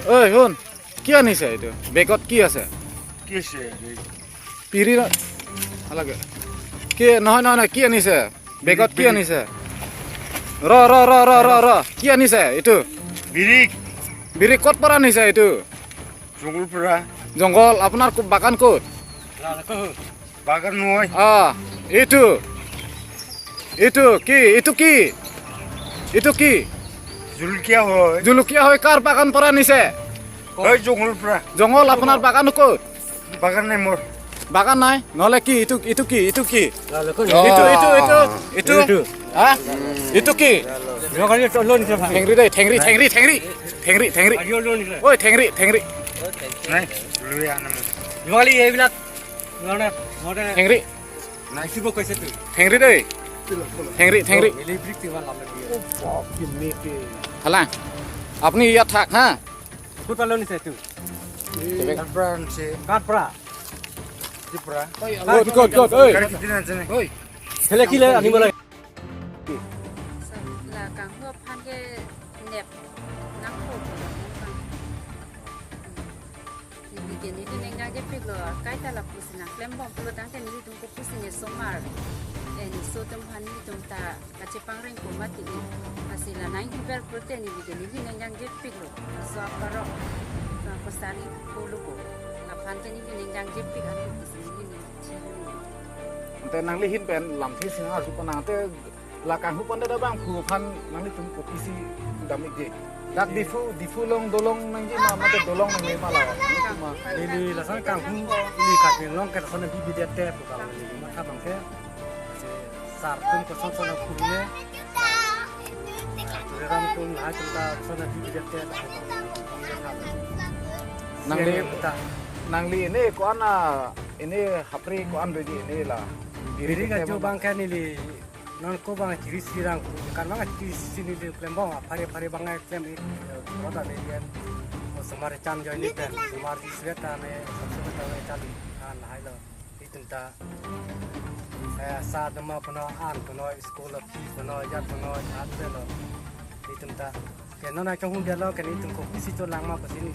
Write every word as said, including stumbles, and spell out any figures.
ঐ, শুন, কি আনিছে এইটো? বেগত কি আছে? কি আছে? বিড়ি না? নালাগে। কি? নহয়, নহয়, নহয়, কি আনিছে? বেগত কি বিড়ি। আনিছে? ৰ, ৰ, ৰ, ৰ, ৰ, ৰ। কি আনিছে এইটো? বিড়ি। বিড়ি ক'ত পৰা আনিছে এইটো? জংঘল পৰা। জংঘল, আপোনাৰ কো-, বাগান ক'ত? বাগান নহয়। অ, এইটো। এইটো কি? এইটো কি? এইটো কি? জলকীয়া হয়। জলকীয়া হয়, কাৰ বাগান পৰা আনিছে? হয়, জংঘল পৰা। জংঘল, আপোনাৰ বাগান ক'ত? বাগান নাই মোৰ। বাগান নাই? নহ'লে কি? এইটো, এইটো কি? এইটো কি? এইটো, এইটো, এইটো, এইটো। এইটো। হা? এইটো কি? যোৱাকালি তলত নিছে ভাই। ঠেংৰি দেই, ঠেংৰি, ঠেংৰি, ঠেংৰি। ঠেংৰি, ঠেংৰি। আজি তলত নিছে। ঐ, ঠেংৰি, ঠেংৰি। নাই, লৈ আনা মই। যোৱাকালি এইবিলাক মানে ঘৰতে ঠেংৰি। নাচিব কৈছে তো। ঠেংৰি দেই। ঠেংৰি, ঠেংৰি। ইলেক্ট্ৰিক কিবা লাভ লাগে। Hala, আপুনি ইয়াত থাক, হা? ক'ত পৰা লৈ নিছে এইটো? কাৰ পৰা আনিছে? কাৰ পৰা? ত্ৰিপুৰা। ক'ত, ক'ত, ক'ত, ঐ? গাড়ী কিনি আনিছে নে? ঐ। কেলে, কেলে আনিব লাগে? La kanghu aphan ke nep nangkok. Neli ke neli ningjeje piklo, kaita lapusi nangklembom pulo tangte nelitum kopusi ne osomar. Eh, ne oso atum aphan nelitum ta kachepangreng ko mati. Lasi la nanghiber pulote neli ke neli ningjeje piklo. Laso aparok, ah, kosari pulo ko. Laphan ke neli ningjeje pik anu pusi neli ningjeje. Ante nangli ahin pen lamthe si nang arju pon nang, ante la kanghu pon ta bangphu aphan nanglitum kopisi dam-ikji? Dak Diphu, Diphu along dolong nangji ma, mate dolong nangne ma la? Ma. Neli lason kanghu, neli Karbi Anglong ke lason bibi det te pu bang neli matha bang ke. Sar atum koson son nangphu ne. Tuliram atum lahai atum ta lason bibi det te. Nangli, nangli ini ko-an, ini hapri ko-an doji ini la? Biring ajo bang ke neli non ko bang chiri sirang ko kan bang chiri si neli klembom aphari aphari bang klem ik roda le yen. Osomar cham join ni pen osomar di sweta me sabse ta me cham an hailo. Itum ta, eh, sa dama kono an kono school fee kono ya kono an delo. Itum ta ke non akehun delo ke itum kopisi cholang ma pusi neli